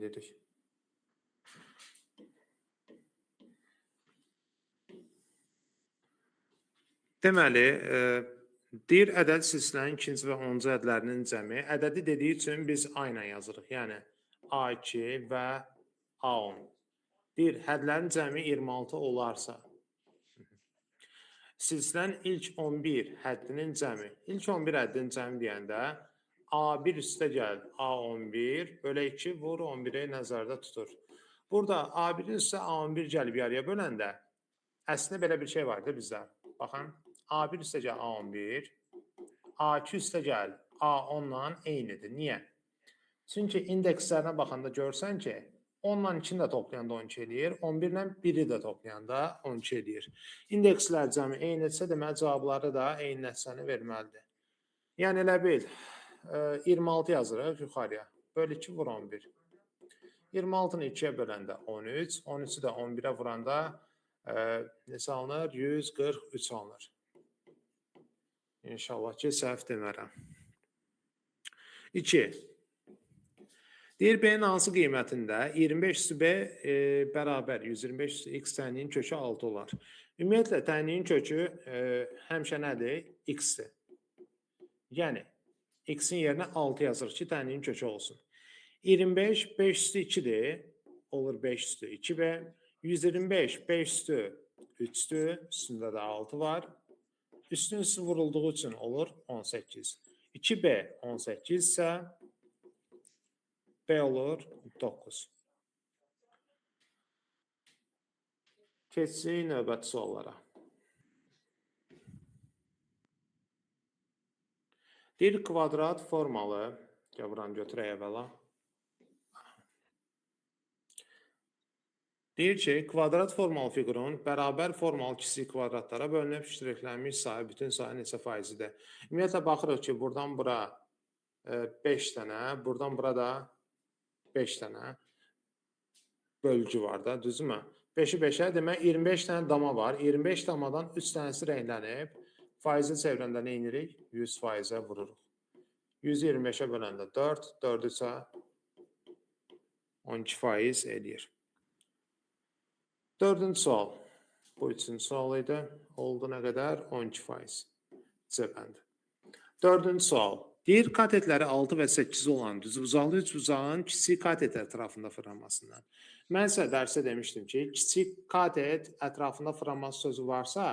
edirik. Deməli, deyir ədəd silsilənin ikinci və 10-cu ədlərinin cəmi. Ədədi dediyi üçün biz A ilə yazırıq. Yəni A2 və A10. Deyir, hədlərin cəmi 26 olarsa, silsilənin ilk 11 həddinin cəmi. İlk 11 həddinin cəmi deyəndə A1 üstə gəl A11 bölə 2 vur 11-i nəzərdə tutur. Burada A1-in üstə A11 gəlib yarıya böləndə əslində belə bir şey var da bizdə. Baxın, A1 üstə gəl A11, A2 üstə gəl A10-la eynidir. Niyə? Çünki indekslərinə baxanda görsən ki, 10 ilə 2-ni də toplayanda 12 eləyir, 11 ilə 1-i də toplayanda 12 eləyir. İndekslər cəmi eynidirsə, deməli cavabları da eyni nəticəni verməlidir. Yəni elə bil, 26 yazırıq yuxarıya. Böl 2 vur 11. 26-nı 2-yə böləndə 13, 13-ü də 11-ə vuranda neçə alınır? 143 alınır. İnşallah ki, səhv demərəm. 2. Deyir, B-nin hansı qiymətində 25 üstü B bərabər 125 üstü X tənliyin kökü 6 olar. Ümumiyyətlə, tənliyin kökü həmişə nədir? X-dir. Yəni, X-in yerinə 6 yazırıq ki, tənliyin kökü olsun. 25, 5 üstü 2-dir. Olur 5 üstü 2B. 125, 5 üstü 3-dür. Üstündə də 6 var. Üstün üstü vurulduğu üçün olur 18. 2B 18 isə B olur 9. Keçsik növbəti suallara. Deyir kvadrat formalı, gəl buranı götürək əvvəla. Deyir ki, kvadrat formalı fiqurun bərabər formalı kiçik kvadratlara bölünüb ştrixlənmiş sayı bütün sayı neçə faizidir? Ümumiyyətlə, baxırıq ki, buradan bura 5 dənə, buradan bura da 5 dənə bölgü var da, düzdürmü? 5-i 5-ə, demək 25 dənə dama var. 25 damadan 3 dənəsi rənglənib. Faizə çevirəndə nə edirik? 100 faizə vururuq. 125-ə böləndə 4, 4 3-ə 12 faiz eləyir. Dördüncü sual. Bu üçüncü sual idi. Oldu nə qədər? 12 faiz. C bəndi. Dördüncü sual. Deyir, katetləri 6 və 8 olan düzbucaqlı üçbucağın kiçik katet ətrafında fırlanmasından. Mən sizə dərsdə demişdim ki, kiçik katet ətrafında fırlanması sözü varsa,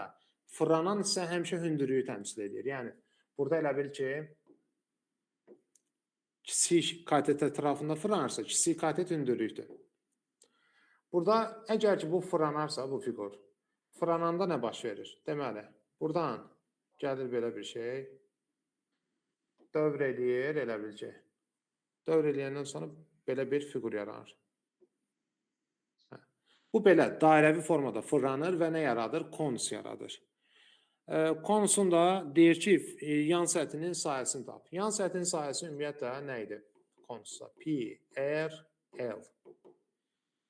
fırlanan hissə həmişə hündürlüyü təmsil edir. Yəni, burada elə bil ki, kiçik katet ətrafında fırlanırsa, kiçik katet hündürlükdür. Burada əgər ki, bu fırlanarsa, bu fiqur, fırlananda nə baş verir? Deməli, buradan gəlir belə bir şey, dövr eləyir, elə bil ki, dövr eləyəndən sonra belə bir fiqur yaranır. Hə. Bu belə dairəvi formada fırlanır və nə yaradır? Konus yaradır. Konusun da deyir ki, yan səthinin sahəsini tap. Yan səthinin sahəsi ümumiyyətlə nə idi? Konusda Pi, R, L.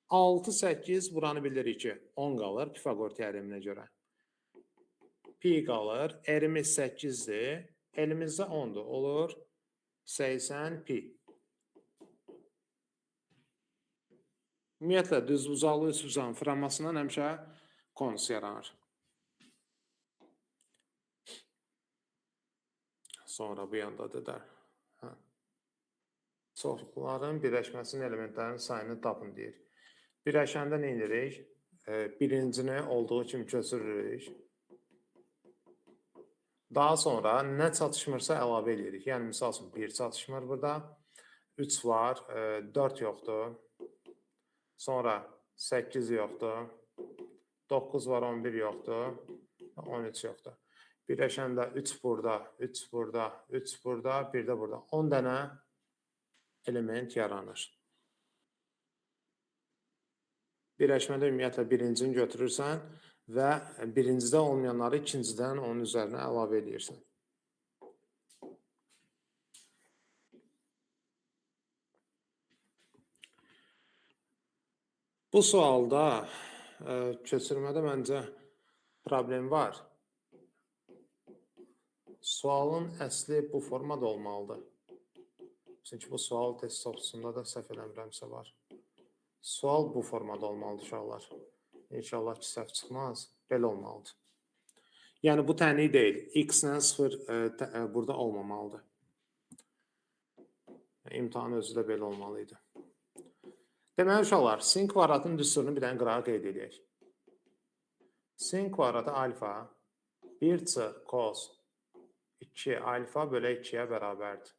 6, 8 buranı bilirik ki, 10 qalır Pifaqor teoreminə görə. Pi qalır, R-imiz 8-dir, L-imiz də 10-dur, olur 80 pi. Ümumiyyətlə, düzbucaqlı üçbucağın fırlanmasından həmişə konus yaranır. Sonra bu yandadır da. Hə. Çoxluqların birləşməsinin elementlərinin sayını tapın deyir. Birləşəndə nə edirik? Birincini olduğu kimi köçürürük. Daha sonra nə çatışmırsa əlavə edirik. Yəni, misal üçün, 1 çatışmır burada, 3 var, 4 yoxdur, sonra 8 yoxdur, 9 var, 11 yoxdur, 13 yoxdur. Birləşəndə 3 burada, 3 burada, 3 burada, 1 də burada. 10 dənə element yaranır. Birləşmədə ümumiyyətlə birincini götürürsən və birincidə olmayanları ikincidən onun üzərinə əlavə eləyirsən. Bu sualda köçürmədə məncə problem var. Sualın əsli bu formada olmalıdır. Çünki bu sual test topçusunda da səhv eləmirəmsə var. Sual bu formada olmalıdır uşaqlar. İnşallah ki, səhv çıxmaz. Belə olmalıdır. Yəni, bu tənlik deyil. X-lə 0 burada olmamalıdır. İmtahan özü də belə olmalı idi. Deməli, uşaqlar, sin kvadratın düsturunu bir dənə qırağa qeyd edək. Sin kvadratı alfa 1 çıx kos 2 alfa bölə 2-yə bərabərdir.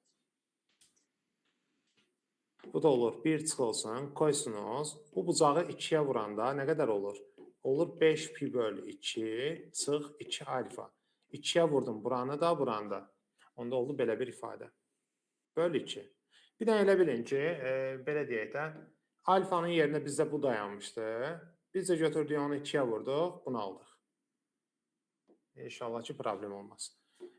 Bu da olur 1 çıx olsun, kosinus. Bu bucağı 2-yə vuranda nə qədər olur? Olur 5 pi böl 2 çıx 2 alfa. 2-yə vurdum buranı da, buranı da. Onda oldu belə bir ifadə. Böl 2. Bir də elə bilin ki, belə deyək də, alfanın yerinə bizdə bu dayanmışdı. Biz də götürdük onu 2-yə vurduq, bunu aldıq. İnşallah ki, problem olmaz.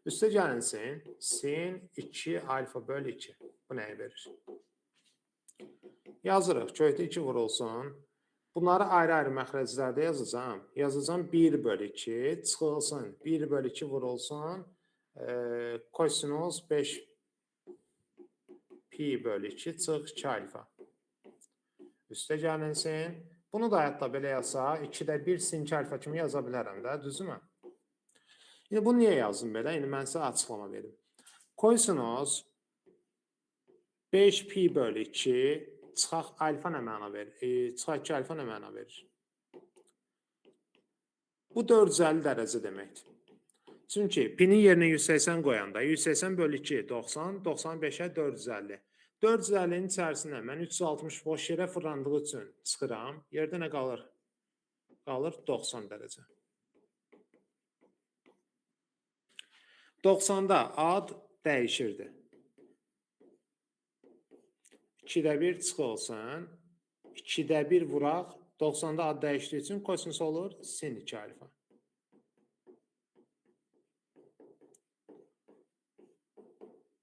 Üstə gəlinsin, sin 2 alfa böl 2. Bu nəyi verir? Yazırıq, kökdə 2 vurulsun. Bunları ayrı-ayrı məxrəclərdə yazacağam. Yazacağam 1 böl 2 çıxılsın, 1 böl 2 vurulsun, kosinus 5 pi böl 2 çıx 2 alfa. Üstə gəlinsin. Bunu da hətta belə yazsa, 2-də 1 sin 2 alfa kimi yaza bilərəm də, düzdürmü? İndi bunu niyə yazdım belə? İndi mən sizə açıqlama verim. Kosinus 5 pi böl 2 çıxaq alfa nə məna verir? Çıxaq 2 alfa nə məna verir? Bu 450 dərəcə deməkdir. Çünki pinin yerinə 180 qoyanda 180 böl 2 90, 95-ə 450. 450-nin içərisindən mən 360 boş yerə fırlandığı üçün çıxıram. Yerdə nə qalır? Qalır 90 dərəcə. 90-da ad dəyişirdi. 2-də 1 çıx olsun. 2-də 1 vuraq. 90-da ad dəyişdiyi üçün kosinus olur sin 2 alfa.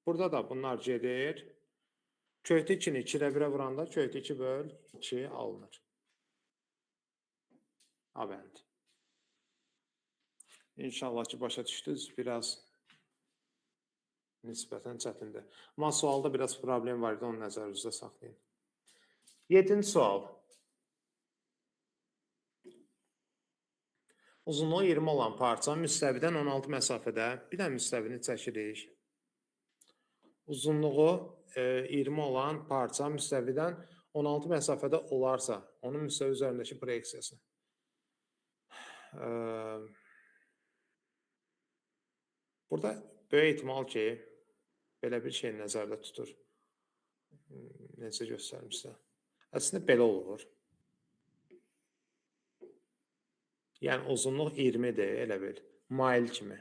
Burada da bunlar gedir. Kökdə 2-ni 2-də 1-ə vuranda kökdə 2 böl 2 alınır. A bəndi. İnşallah ki, başa düşdünüz. Biraz nisbətən çətindir. Amma sualda biraz problem var idi, onu nəzərinizdə saxlayın. 7-ci sual. Uzunluğu 20 olan parça müstəvidən 16 məsafədə, bir də müstəvini çəkirik. Uzunluğu 20 olan parça müstəvidən 16 məsafədə olarsa, onun müstəvi üzərindəki proyeksiyası. Burada böyük ehtimal ki, belə bir şey nəzərdə tutur. Necə göstərim sizə? Əslində belə olur. Yəni uzunluq 20-dir, elə bil, mail kimi.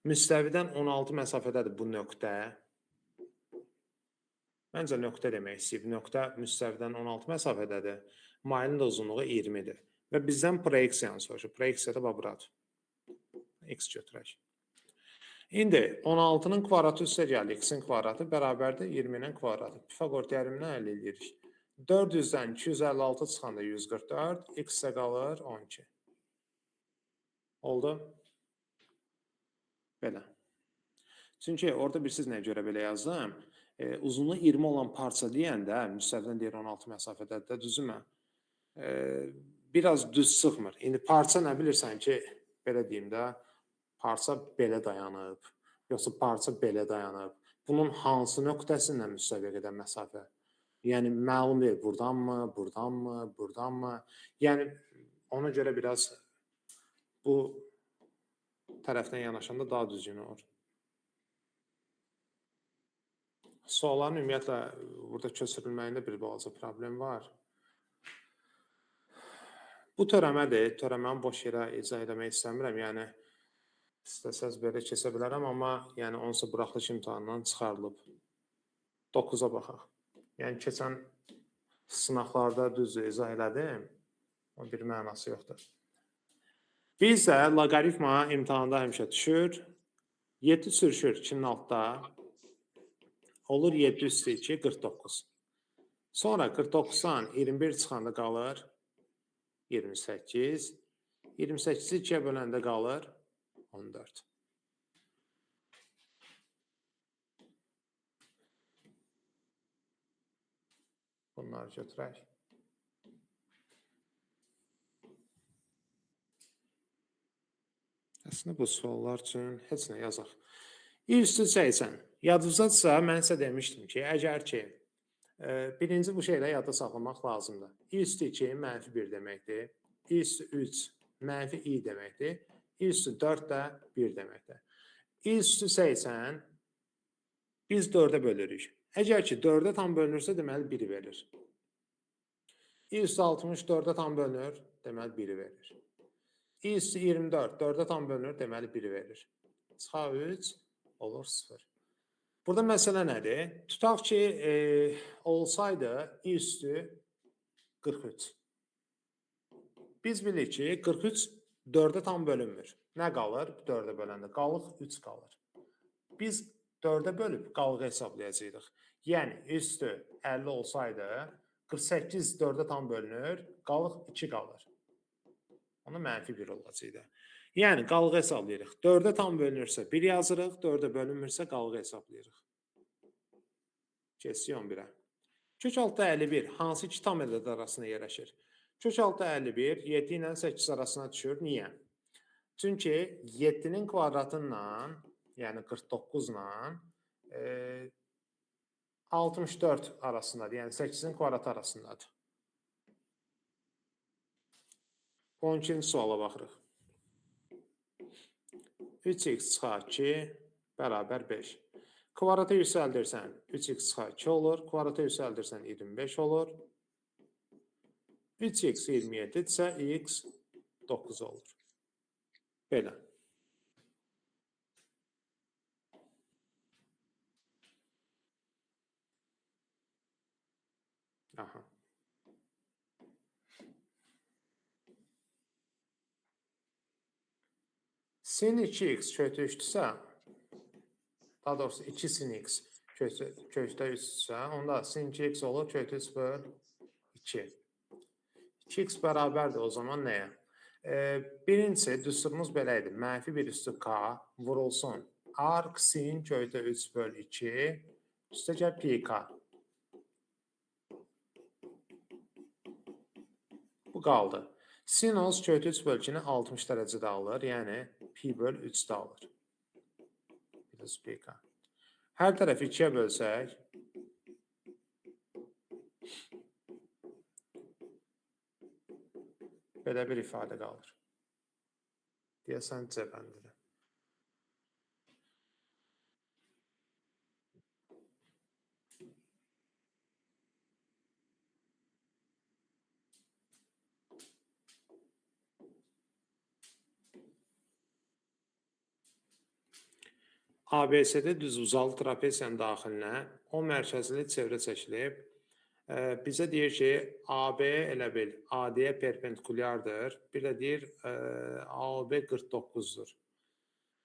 Müstəvidən 16 məsafədədir bu nöqtə. Məncə nöqtə demək istəyib. Nöqtə müstəvidən 16 məsafədədir. Mailin də uzunluğu 20-dir. Və bizdən proyeksiyanı soruşur. Proyeksiya da buradır. X götürək. İndi 16-nın kvadratı üstə gəldi. X-in kvadratı bərabərdir 20-nin kvadratı. Pifaqor teoremindən əldə edirik. 400-dən 256 çıxanda 144, X isə qalır 12. Oldu? Belə. Çünki orada bilirsiniz nəyə görə belə yazdım? Uzunluğu 20 olan parça deyəndə, müstəvidən deyir 16 məsafədədir də, düzümə? Biraz düz çıxmır. İndi parça nə bilirsən ki, belə deyim də, parça belə dayanıb, yoxsa parça belə dayanıb. Bunun hansı nöqtəsindən müstəviyə qədər məsafə? Yəni, məlum deyil, buradanmı, buradanmı, buradanmı? Yəni, ona görə biraz bu tərəfdən yanaşanda daha düzgün olur. Sualların ümumiyyətlə burada köçürülməyində bir balaca problem var. Bu törəmədir. Törəməni boş yerə izah eləmək istəmirəm. Yəni, istəsəz belə keçə bilərəm, amma yəni, onsuz buraxılış imtahanından çıxarılıb. 9-a baxaq. Yəni, keçən sınaqlarda düzdür, izah elədim. Onun bir mənası yoxdur. Bizdə loqaritma imtahanda həmişə düşür. 7 sürüşür 2-nin altda. Olur 7 üstü 2, 49. Sonra 49-dan 21 çıxanda qalır 28. 28-i 2-yə böləndə qalır 14. Bunları götürək. Əslində bu suallar üçün heç nə yazaq. İ üstü 80. Yadınızdadırsa, mən sizə demişdim ki, əgər ki, birinci bu şeylə yadda saxlamaq lazımdır. İ üstü 2 mənfi 1 deməkdir. İ üstü 3 mənfi i deməkdir. İ üstü 4 də 1 deməkdir. İ üstü 80 biz 4-ə bölürük. Əgər ki, 4-ə tam bölünürsə, deməli 1 verir. İ üstü 60 4-ə tam bölünür, deməli 1 verir. İ üstü 24 4-ə tam bölünür, deməli 1 verir. Çıxa 3 olur 0. Burada məsələ nədir? Tutaq ki, olsaydı i üstü 43. Biz bilirik ki, 43 4-ə tam bölünmür. Nə qalır? 4-ə böləndə qalıq 3 qalır. Biz 4-ə bölüb qalığı hesablayacaqdıq. Yəni, üstü 50 olsaydı, 48 4-ə tam bölünür, qalıq 2 qalır. Ona mənfi 1 olacaqdı. Yəni, qalığı hesablayırıq. 4-ə tam bölünürsə 1 yazırıq, 4-ə bölünmürsə qalığı hesablayırıq. Keçdik 11-ə. Kök altı 51 hansı iki tam ədəd arasında yerləşir? Kök altı 51 7 ilə 8 arasına düşür. Niyə? Çünki 7-nin kvadratından, yəni 49 ilə 64 arasındadır. Yəni 8-in kvadratı arasındadır. 12-ci suala baxırıq. 3x çıxar 2 bərabər 5. Kvadrata yüksəldirsən 3x çıxar 2 olur. Kvadrata yüksəldirsən 25 olur. 3x 27 isə x 9 olur. Belə. Aha. Sin 2x kökdə 3-dürsə, daha doğrusu 2 sin x kökdə 3-dürsə, onda sin 2x olur kökdə 3 böl 2. 2x bərabərdir o zaman nəyə? Birincisi, düsturumuz belə idi. Mənfi 1 üstü k vurulsun. Arc sin kökdə 3 böl 2 üstəgəl pi k. Bu qaldı. Sinus kökdə 3 böl 2-ni 60 dərəcədə alır, yəni pi böl 3-də alır. Plus pi k. Hər tərəfi 2-yə bölsək, belə bir ifadə qalır. Deyəsən C bəndidir. ABCD düz uzalı trapesiyanın daxilinə O mərkəzli çevrə çəkilib. Bizə deyir ki, AB elə bil AD-yə perpendikulyardır. Bir də deyir, AOB 49-dur.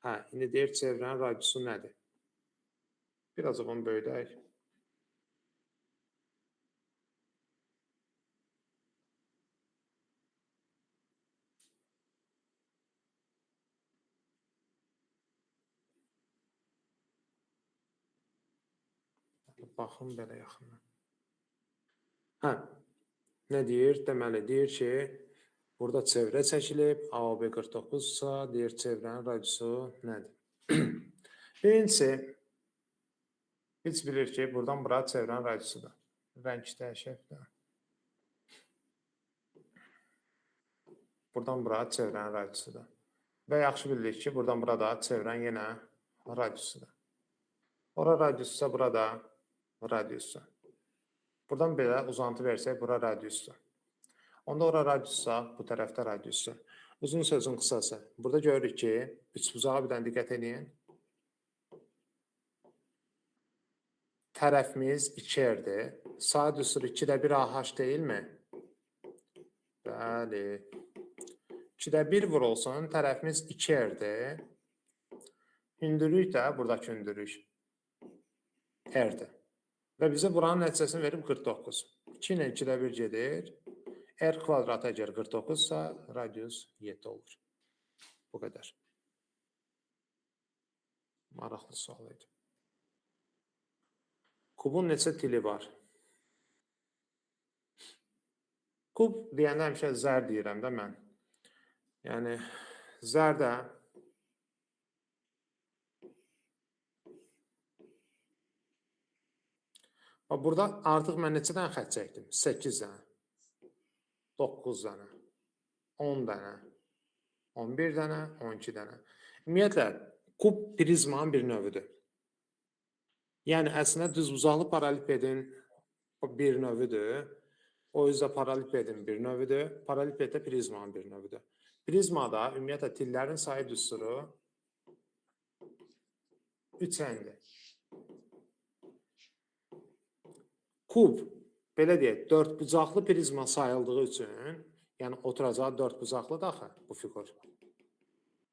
Hə, indi deyir, çevrənin radiusu nədir? Biraz onu böyüdək. Baxın belə yaxından. Hə, nə deyir? Deməli, deyir ki, burada çevrə çəkilib, AOB 49-sa, deyir, çevrənin radiusu nədir? Birincisi, biz bilir ki, buradan bura çevrənin radiusudur. Rəng dəyişək də. Buradan bura çevrənin radiusudur. Və yaxşı bilirik ki, buradan bura da çevrənin yenə radiusudur. Ora radiususa, burada radiusu. Buradan belə uzantı versək, bura radiusdur. Onda ora radiussa, bu tərəfdə radiusdur. Uzun sözün qısası. Burada görürük ki, üçbucağa bir dənə diqqət edin. Tərəfimiz 2R-dir. Sağ düstur 2-də 1 AH deyilmi? Bəli. 2-də 1 vurulsun, tərəfimiz 2R-dir. Hündürlük də, buradakı hündürlük R-dir. Və bizə buranın nəticəsini verib 49. 2 ilə 2-də 1 gedir. R kvadratı əgər 49-sa, radius 7 olur. Bu qədər. Maraqlı sual idi. Kubun neçə tili var? Kub deyəndə həmişə zər deyirəm də mən. Yəni, zər də bax, burada artıq mən neçə dənə xətt çəkdim? 8 dənə, 9 dənə, 10 dənə, 11 dənə, 12 dənə. Ümumiyyətlə, kub prizmanın bir növüdür. Yəni, əslində düzbucaqlı paralelipedin bir növüdür. O yüzden paralelipedin bir növüdür. Paraleliped də prizmanın bir növüdür. Prizmada ümumiyyətlə tillərin sayı düsturu 3N-dir. Kub, belə deyək, dördbucaqlı prizma sayıldığı üçün, yəni oturacağı dördbucaqlıdır axı bu fiqur.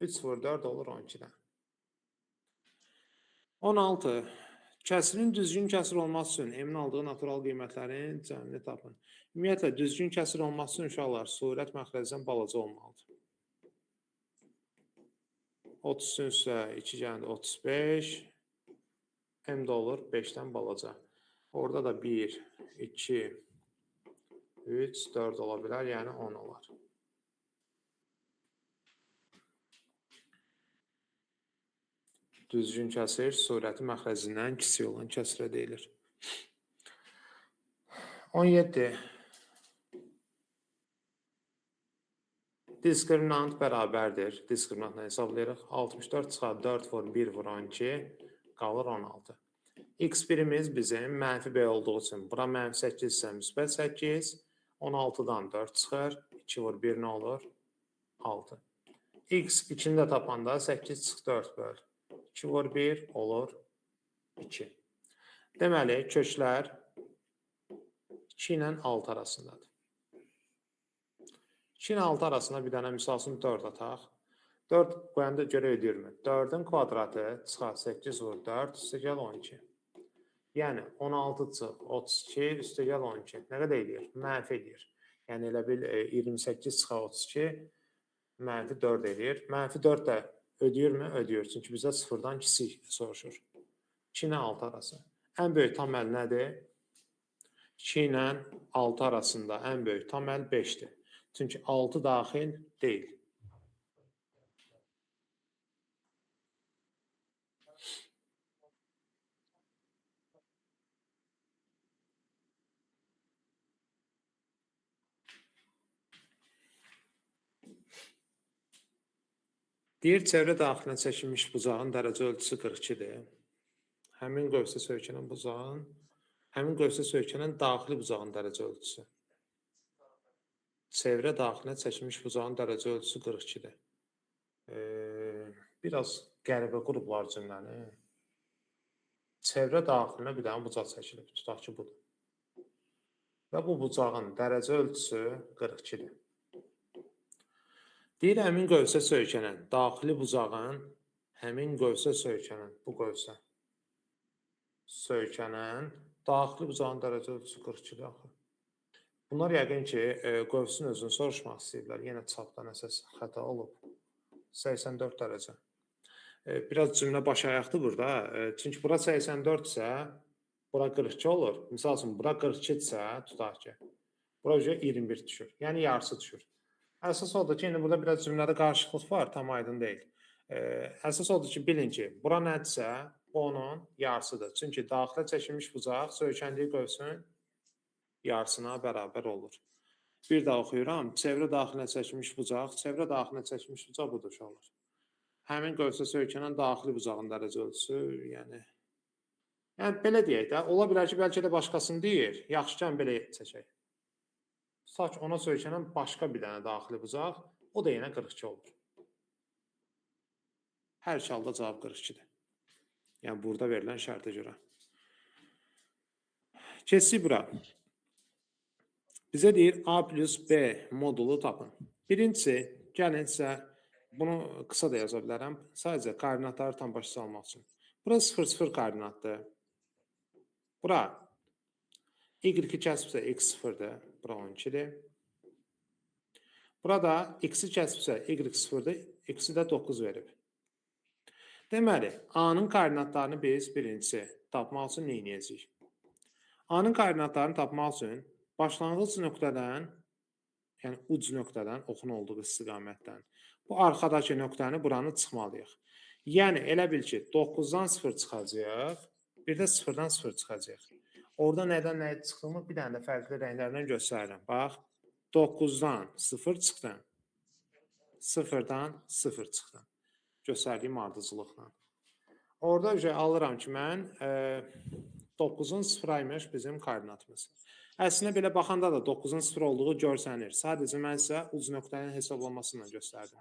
3 vur 4 olur 12-dən. 16. Kəsirin düzgün kəsir olması üçün M-in aldığı natural qiymətlərin cəmini tapın. Ümumiyyətlə, düzgün kəsir olması üçün uşaqlar, surət məxrəcdən balaca olmalıdır. 30-un üstə 2 gəldi 35, M də olur 5-dən balaca. Orada da 1, 2, 3, 4 ola bilər, yəni 10 olar. Düzgün kəsir, surəti məxrəcindən kiçik olan kəsirə deyilir. 17. Diskriminant bərabərdir. Diskriminantla hesablayırıq. 64 çıxar 4 vur 1 vur 12, qalır 16. X1-imiz bizim mənfi B olduğu üçün bura mənfi 8 isə müsbət 8, 16-dan 4 çıxır, 2 vur 1 nə olur? 6. X2-ni də tapanda 8 çıx 4 böl. 2 vur 1 olur 2. Deməli, köklər 2 ilə 6 arasındadır. 2 ilə 6 arasında bir dənə misal üçün 4 ataq. 4 qoyanda görə ödəyirmi? 4-ün kvadratı çıxar 8 vur 4, üstəgəl 12. Yəni, 16 çıx 32, üstəgəl 12. Nə qədər eləyir? Mənfi eləyir. Yəni, elə bil 28 çıxar 32, mənfi 4 eləyir. Mənfi 4 də ödəyirmi? Ödəyir. Çünki bizə sıfırdan kiçik soruşur. 2 ilə 6 arası. Ən böyük tam əl nədir? 2 ilə 6 arasında ən böyük tam əl 5-dir. Çünki 6 daxil deyil. Deyir, çevrə daxilinə çəkilmiş bucağın dərəcə ölçüsü 42-dir. Həmin qövsə söykənən bucağın, həmin qövsə söykənən daxili bucağın dərəcə ölçüsü. Çevrə daxilinə çəkilmiş bucağın dərəcə ölçüsü 42-dir. Biraz qəribə qurublar cümləni. Çevrə daxilinə bir dənə bucaq çəkilib, tutaq ki, budur. Və bu bucağın dərəcə ölçüsü 42-dir. Deyir, həmin qövsə söykənən daxili bucağın, həmin qövsə söykənən, bu qövsə söykənən daxili bucağın dərəcə ölçüsü 42-dir axı. Bunlar yəqin ki, qövsün özünü soruşmaq istəyirlər. Yenə çapda nəsə xəta olub. 84 dərəcə. Biraz cümlə baş ayaqdır burada. Çünki bura 84 isə, bura 42 olur. Misal üçün, bura 42 isə, tutaq ki, bura 21 düşür. Yəni, yarısı düşür. Əsas odur ki, indi burada biraz cümlədə qarışıqlıq var, tam aydın deyil. Əsas odur ki, bilin ki, bura nədirsə, bu onun yarısıdır. Çünki daxilə çəkilmiş bucaq söykəndiyi qövsün yarısına bərabər olur. Bir daha oxuyuram. Çevrə daxilinə çəkilmiş bucaq, çevrə daxilinə çəkilmiş bucaq budur uşaqlar. Həmin qövsə söykənən daxili bucağın dərəcə ölçüsü, yəni belə deyək də, ola bilər ki, bəlkə də başqasını deyir. Yaxşı ki, belə çəkək. Tutaq ki, ona söykənən başqa bir dənə daxili bucaq, o da yenə 42 olur. Hər iki halda cavab 42-dir. Yəni, burada verilən şərtə görə. Keçdik bura. Bizə deyir, A plus B modulu tapın. Birincisi, gəlin sizə bunu qısa da yaza bilərəm. Sadəcə koordinatları tam başa salmaq üçün. Bura 0, 0 koordinatdır. Bura Y-i kəsibsə X 0-dır, bura 12-dir. Burada X-i kəsibsə Y 0-dır, X-i də 9 verib. Deməli, A-nın koordinatlarını biz birincisi tapmaq üçün nə edəcəyik? A-nın koordinatlarını tapmaq üçün başlanğıc nöqtədən Yəni uc nöqtədən, oxun olduğu istiqamətdən. Bu arxadakı nöqtəni buranı çıxmalıyıq. Yəni elə bil ki, 9-dan 0 çıxacaq, bir də 0-dan 0 çıxacaq. Orada nədən nəyə çıxdığımı bir dənə də fərqli rənglərlə göstərirəm. Bax, 9-dan 0 çıxdım, 0-dan 0 çıxdım. Göstərdiyim ardıcıllıqla. Orada alıram ki, mən 9-un 0-aymış bizim koordinatımız. Əslində belə baxanda da 9-un 0 olduğu görsənir. Sadəcə mən sizə uc nöqtənin hesablanmasını göstərdim.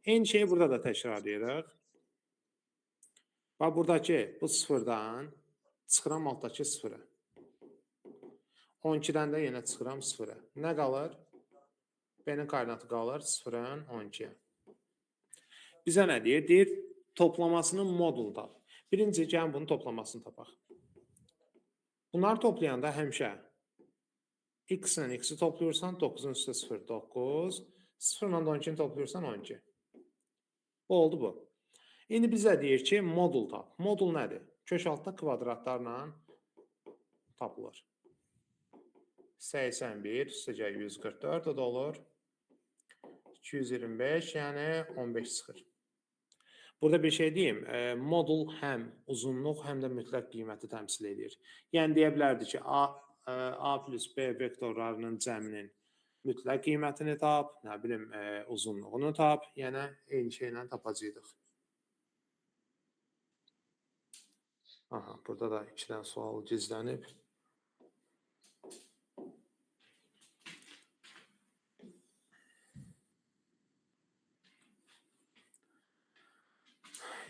Eyni şeyi burada da təkrarlayırıq. Bax, buradakı bu 0-dan çıxıram altdakı 0-a. 12-dən də yenə çıxıram 0-a. Nə qalır? B-nin koordinatı qalır 0-ın 12-yə. Bizə nə deyir? Deyir, toplamasının modulu tap. Birinci, gəlin bunun toplamasını tapaq. Bunları toplayanda həmişə x ilə x-i toplayırsan, 9-un üstə 0, 9. 0 ilə 12-ni toplayırsan, 12. Bu oldu bu. İndi bizə deyir ki, modul tap. Modul nədir? Kök altda kvadratlarla tapılır. 81, üstəgəl 144, o da olur. 225, yəni 15 çıxır. Burada bir şey deyim, modul həm uzunluq, həm də mütləq qiyməti təmsil edir. Yəni deyə bilərdi ki, A plus B vektorlarının cəminin mütləq qiymətini tap, nə bilim, uzunluğunu tap, yəni eyni şeylə tapacaqdıq. Aha, burada da 2 dənə sual gizlənib.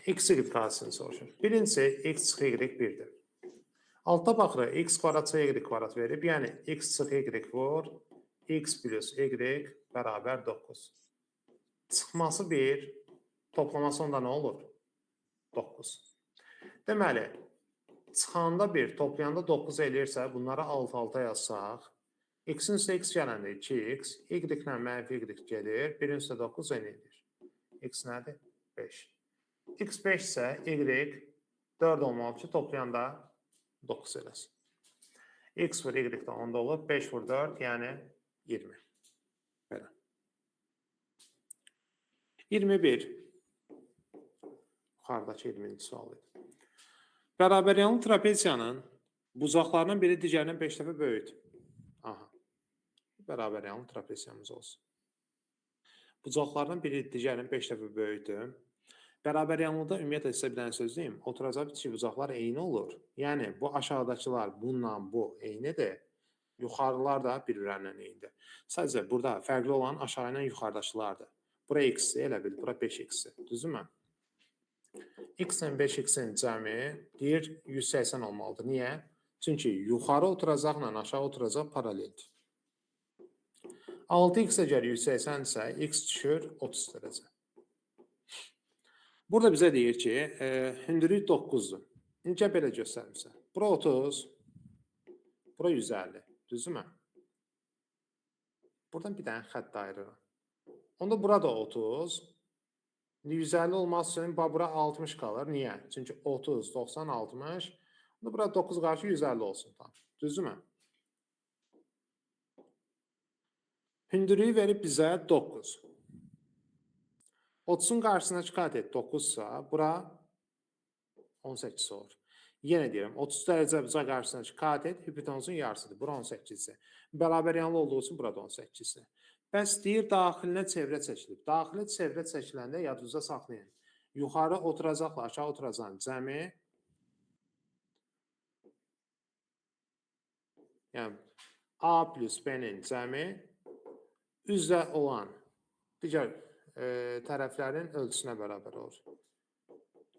X, Y ifadəsini soruşur. Birincisi, X çıx Y 1-dir. Altta baxırıq, X kvadrat çıx Y kvadrat verib, yəni X çıx Y vur, X plus Y bərabər 9. Çıxması 1, toplaması onda nə olur? 9. Deməli, çıxanda 1, toplayanda 9 eləyirsə, bunları alt-alta yazsaq, X-in üstə X gələndə 2X, Y ilə mənfi Y gedir, 1-in üstə 9 eyni edir. X nədir? 5. X 5 isə Y 4 olmalı ki, toplayanda 9 eləsin. X vur Y də 10 olur, 5 vur 4, yəni 20. Belə. 21. Yuxarıdakı 20-ci sual idi. Bərabəryanlı trapesiyanın bucaqlarından biri digərindən 5 dəfə böyükdür. Aha. Bərabəryanlı trapesiyamız olsun. Bucaqlarından biri digərindən 5 dəfə böyükdür. Bərabəryanlıda ümumiyyətlə sizə bir dənə söz deyim, oturacaq bitişik bucaqlar eyni olur. Yəni, bu aşağıdakılar bununla bu eynidir, yuxarılar da bir-birlərindən eynidir. Sadəcə burada fərqli olan aşağı ilə yuxarıdakılardır. Bura x-dir, elə bil, bura 5x-dir, düzdürmü? X ilə 5x-in cəmi deyir 180 olmalıdır. Niyə? Çünki yuxarı oturacaqla aşağı oturacaq paraleldir. 6x əgər 180 isə x düşür 30 dərəcə. Burada bizə deyir ki, hündürlük 9-dur. İncə belə göstərimsə. Bura 30, bura 150. Düzdürmü? Buradan bir dənə xətt ayırıram. Onda bura da 30. İndi 150 olması üçün bura 60 qalır. Niyə? Çünki 30, 90, 60. Onda bura 9 qarşı 150 olsun. Tam. Düzdürmü? Hündürlüyü verib bizə 9. 30-un qarşısındakı katet 9-sa, bura 18 olur. Yenə deyirəm, 30 dərəcə bucaq qarşısındakı katet hipotenuzun yarısıdır. Bura 18-dir. Bərabəryanlı olduğu üçün burada 18-dir. Bəs deyir, daxilinə çevrə çəkilib. Daxilə çevrə çəkiləndə yadınızda saxlayın. Yuxarı oturacaqla aşağı oturacağın cəmi, yəni A plus B-nin cəmi üzdə olan digər tərəflərin ölçüsünə bərabər olur.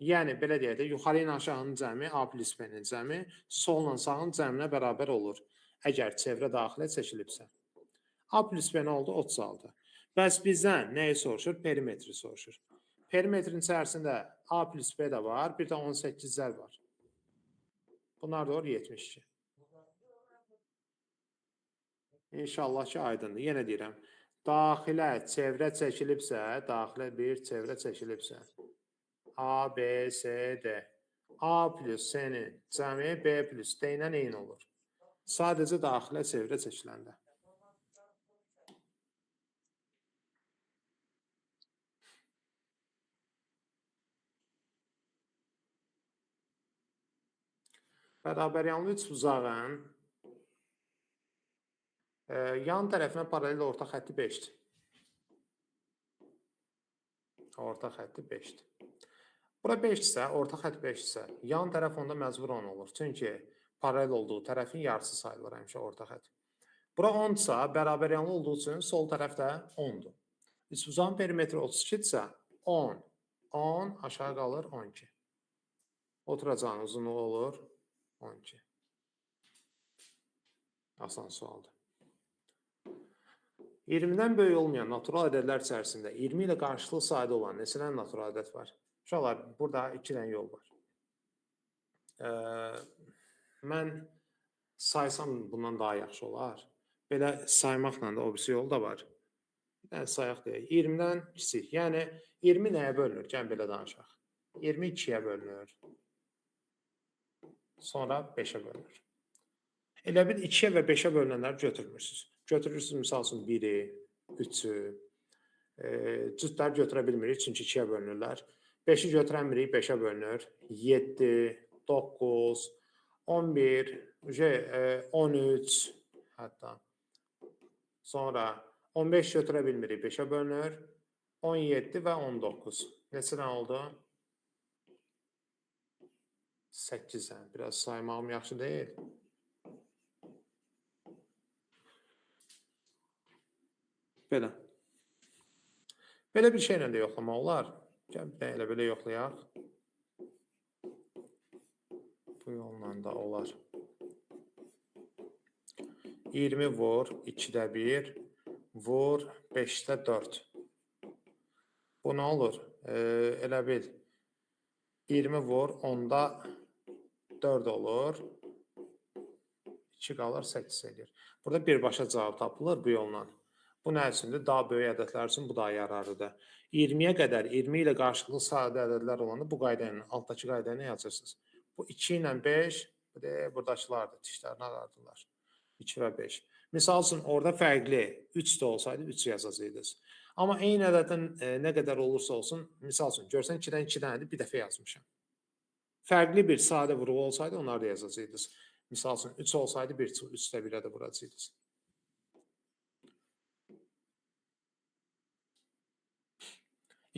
Yəni, belə deyək də, yuxarı ilə aşağının cəmi, A plus B-nin cəmi, solla sağın cəminə bərabər olur. Əgər çevrə daxilə çəkilibsə. A plus B nə oldu? 36. Bəs bizdən nəyi soruşur? Perimetri soruşur. Perimetrin içərisində A plus B də var, bir də 18-lər var. Bunlar da olur 72. İnşallah ki, aydındır. Yenə deyirəm, daxilə çevrə çəkilibsə, daxilə bir çevrə çəkilibsə, A, B, C, D. A plus C-nin cəmi B plus D ilə eyni olur. Sadəcə daxilə çevrə çəkiləndə. Bərabəryanlı üçbucağın yan tərəfinə paralel orta xətti 5-dir. Orta xətti 5-dir. Bura 5-dirsə, orta xətt 5-dirsə, yan tərəf onda məcbur 10 olur. Çünki paralel olduğu tərəfin yarısı sayılır həmişə orta xətt. Bura 10-dirsə, bərabəryanlı olduğu üçün sol tərəf də 10-dur. Üçbucağın perimetri 32-dirsə, 10, 10, aşağı qalır 12. Oturacağın uzunluğu olur 12. Asan sualdır. 20-dən böyük olmayan natural ədədlər içərisində 20 ilə qarşılıqlı sayda olan neçə dənə natural ədəd var? Uşaqlar, burada 2 dənə yol var. Mən saysam bundan daha yaxşı olar. Belə saymaqla da o birisi yol da var. Bir dənə sayaq deyək. 20-dən kiçik. Yəni 20 nəyə bölünür? Gəlin belə danışaq. 20 2-yə bölünür. Sonra 5-ə bölünür. Elə bil 2-yə və 5-ə bölünənləri götürmürsünüz. Götürürsünüz, misal üçün 1-i, 3-ü, cütlər götürə bilmirik, çünki 2-yə bölünürlər. 5-i götürəmirik, 5-ə bölünür. 7, 9, 11, 13 hətta. Sonra 15 götürə bilmirik, 5-ə bölünür. 17 və 19. Neçə dənə oldu? 8 dənə. Biraz saymağım yaxşı deyil. Belə. Belə bir şeylə də yoxlamaq olar. Gəl bir də elə belə yoxlayaq. Bu yolla da olar. 20 vur 2-də 1 vur 5-də 4. Bu nə olur? Elə bil 20 vur 10-da 4 olur. 2 qalır 8 eləyir. Burada birbaşa cavab tapılır bu yolla. Bu nə üçündür? Daha böyük ədədlər üçün bu daha yararlıdır. 20-yə qədər 20 ilə qarşılıqlı sadə ədədlər olanda bu qayda ilə, altdakı qayda ilə yazırsınız. Bu 2 ilə 5, buradakılardır, dişlərini ağardılar. 2 və 5. Misal üçün, orada fərqli 3 də olsaydı 3 yazacaqdınız. Amma eyni ədədin nə qədər olursa olsun, misal üçün, görsən 2-dən 2 dənədir, bir dəfə yazmışam. Fərqli bir sadə vurğu olsaydı, onları da yazacaqdınız. Misal üçün, 3 olsaydı, 1 çıxır, 3-də 1-ə də vuracaqdınız.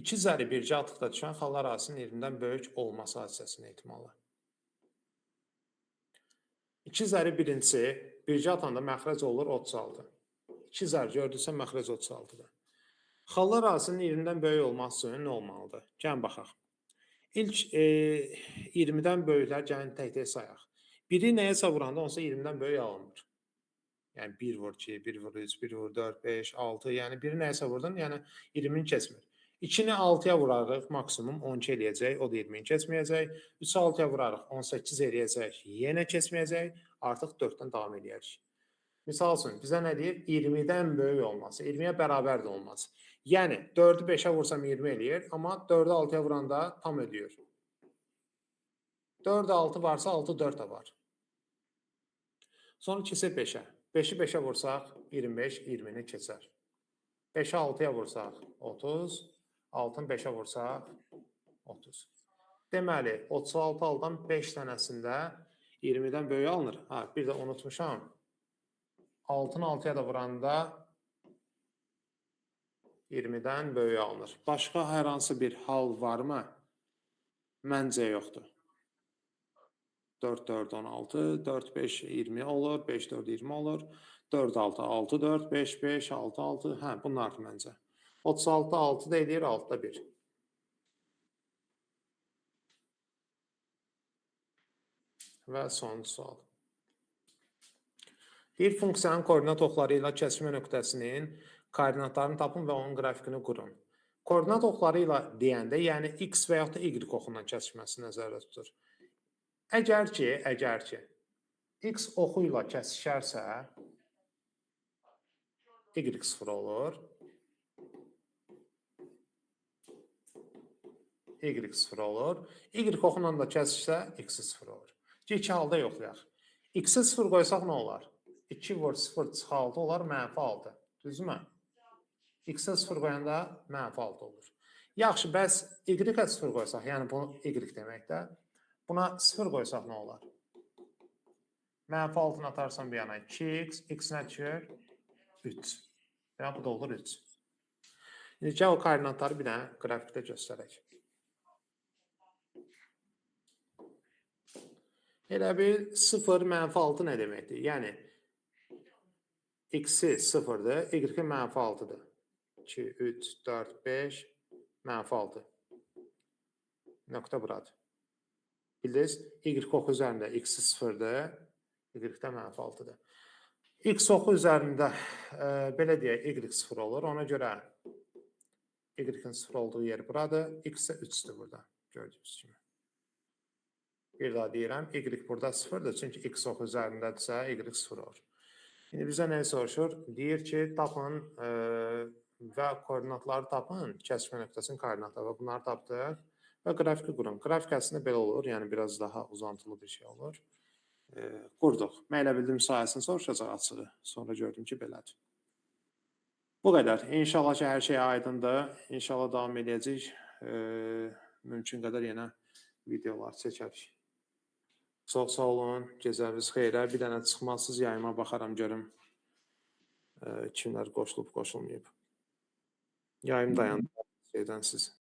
İki zəri bircə atıqda düşən xallar arasının 20-dən böyük olması hadisəsinin ehtimalı. İki zəri birincisi bircə atanda məxrəc olur 36. İki zər gördünsə məxrəc 36-dır. Xallar arasının 20-dən böyük olması üçün nə olmalıdır? Gəlin baxaq. İlk 20-dən böyüklər gəlin tək-tək sayaq. Biri nəyəsə vuranda onsa 20-dən böyük alınmır. Yəni 1 vur 2, 1 vur 3, 1 vur 4, 5, 6. Yəni biri nəyəsə vurdun, yəni 20-ni keçmir. 2-ni 6-ya vurarıq, maksimum 12 eləyəcək, o da 20-ni keçməyəcək. 3-ü 6-ya vurarıq, 18 eləyəcək, yenə keçməyəcək. Artıq 4-dən davam eləyərik. Misal üçün, bizə nə deyir? 20-dən böyük olması, 20-yə bərabər də olması. Yəni, 4-ü 5-ə vursam 20 eləyir, amma 4-ü 6-ya vuranda tam ödəyir. 4-ə 6 varsa 6 4 də var. Sonra keçək 5-ə. 5-i 5-ə vursaq 25, 20-ni keçər. 5-i 6-ya vursaq 30, 6-nı 5-ə vursaq 30. Deməli, 36 aldan 5 dənəsində 20-dən böyük alınır. Ha, bir də unutmuşam. 6-nı 6-ya da vuranda 20-dən böyük alınır. Başqa hər hansı bir hal varmı? Məncə yoxdur. 4, 4, 16, 4, 5, 20 olur, 5, 4, 20 olur, 4, 6, 6, 4, 5, 5, 6, 6, hə, bunlardır məncə. 36, 6 da eləyir, 6-da 1. Və son sual. Bir funksiyanın koordinat oxları ilə kəsişmə nöqtəsinin koordinatlarını tapın və onun qrafikini qurun. Koordinat oxları ilə deyəndə, yəni x və yaxud da y oxundan kəsişməsini nəzərdə tutur. Əgər ki, x oxu ilə kəsişərsə, y 0 olur. Y 0 olur. Y oxundan da kəsişsə, x 0 olur. Ki, iki halda yoxlayaq. X-ə 0 qoysaq nə olar? 2 vur 0 çıx 6 olar, mənfi 6. Düzdürmü? X-ə 0 qoyanda mənfi 6 olur. Yaxşı, bəs Y-ə 0 qoysaq, yəni bunu Y deməkdə, buna 0 qoysaq nə olar? Mənfi 6-nı atarsan bir yana 2x, x nə düşür? 3. Yəni bu da olur 3. İndi gəl o koordinatları bir dənə qrafikdə göstərək. Elə bil 0 mənfi 6 nə deməkdir? Yəni x-i 0-dır, y-i mənfi 6-dır. 2, 3, 4, 5, mənfi 6. Nöqtə buradır. Bildiniz? Y oxu üzərində x-i 0-dır, y-də mənfi 6-dır. X oxu üzərində belə deyək, y 0 olur. Ona görə y-in 0 olduğu yer buradır. X isə 3-dür burada, gördüyünüz kimi. Bir daha deyirəm, y burada 0-dır. Çünki x oxu üzərindədirsə, y 0 olur. İndi bizə nə soruşur? Deyir ki, tapın və koordinatları tapın, kəsişmə nöqtəsinin koordinatları və bunları tapdıq və qrafiki qurun. Qrafik əslində belə olur, yəni biraz daha uzantılı bir şey olur. Qurduq. Mən elə bildim sahəsini soruşacaq açığı. Sonra gördüm ki, belədir. Bu qədər. İnşallah ki, hər şey aydındır. İnşallah davam eləyəcəyik. Mümkün qədər yenə videolar çəkərik. Çox sağ olun. Gecəniz xeyrə. Bir dənə çıxmasız yayıma baxaram görüm kimlər qoşulub, qoşulmayıb. Yayım dayandı. Şeydən siz.